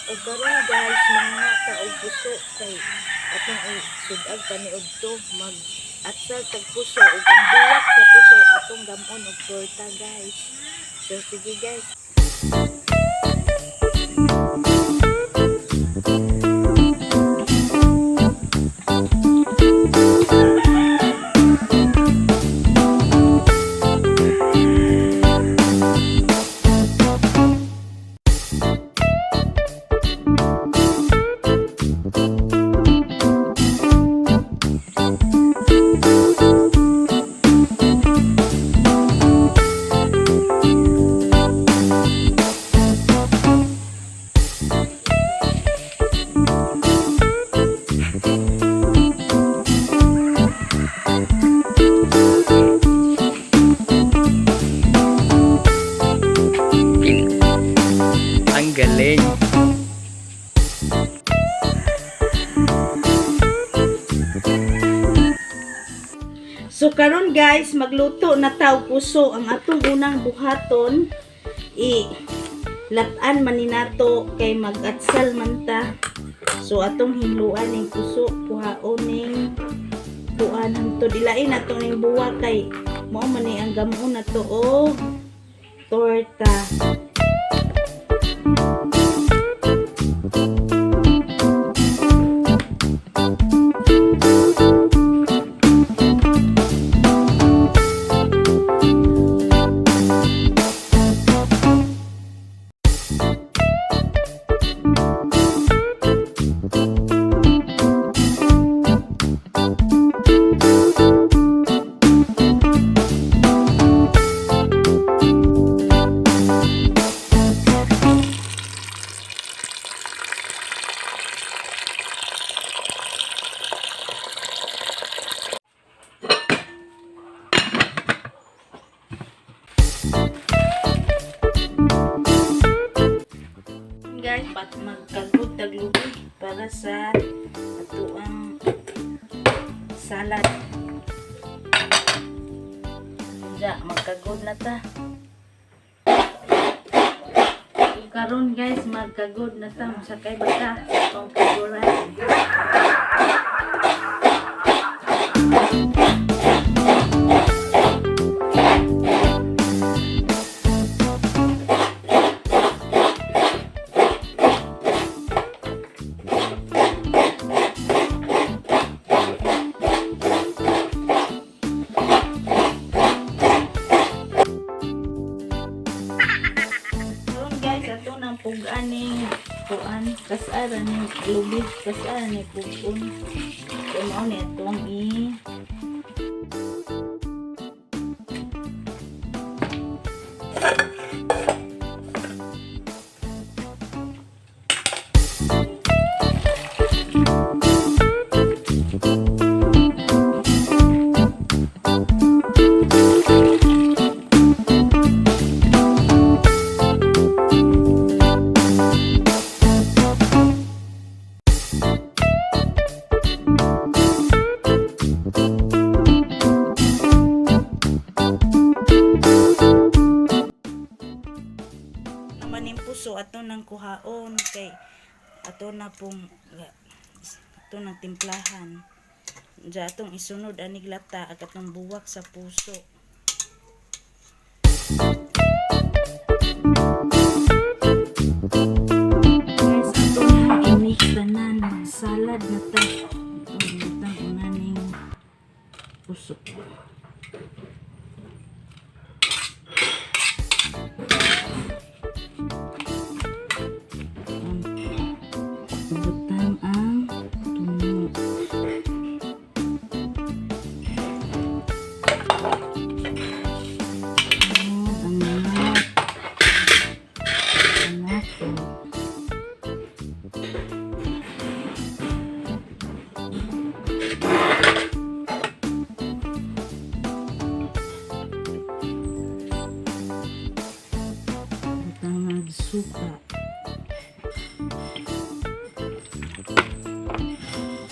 Og karon, guys, mga ta og puso kay atong sud-ag paniud to mag atsal tag puso ug ang buwak sa puso atong gam-on og torta, guys. So sige, guys. Ang galing. So karon, guys, magluto na ta og puso. Ang atong unang buhaton, i lat-an man ni nato kay mag-atsal man ta. So atong hinluan ning puso, kuhaon ning kuan hangtod ilain ato ning buwa kay mao man ni ang gam-on nato og torta. Guys, pat magkagod taglubi para sa atoang salad. Diya, magkagod na ta. Kung karon, guys, magkagod na ta, masakay ba ta sa atong kaguran? Karon, guys, ato nang pug-aning kuan, kasara ning lubi, kasara ni pugon. So mao ni atong i naman yung puso ato nang kuhaon kay ato na pong ato nang timplahan. Diya atong isunod anig lata ag atong buwak sa puso. Guys, ato nang i-mix tanan, salad na ta. Atong butang una ning puso. Butang ang tumo. Ang mga anak ko. Butang nagsuka.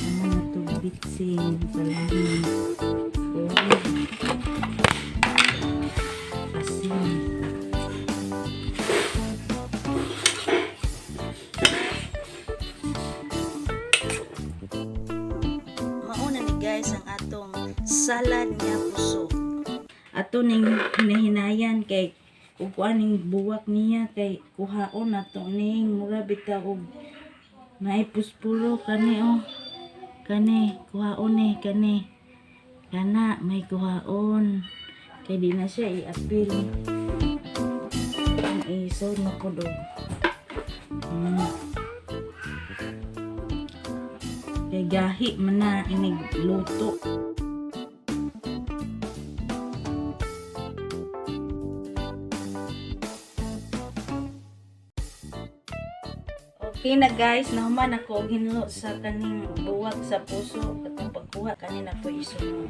Ano na to, bitsin, palahin, o asin. salad nga puso. Ato ning hinahinayan kay ug kuan ning buwak niya kay kuhaon nato ning mura bitaw og naay puspuro kani oh. Kani kuhaon ni kani. Kana may kuhaon. Kay di na siya iapil. Ang isod na ko dog. Kay gahi man na inig luto. Okay na guys, nahuman ako og hinlo sa kaning buwak sa puso katong pagkuha kanin ako isunod.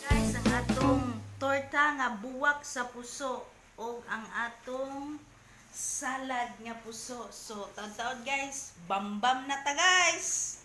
Guys, ang atong torta nga buwak sa puso o ang atong salad nga puso. So, taon-taon guys, bambam na ta guys!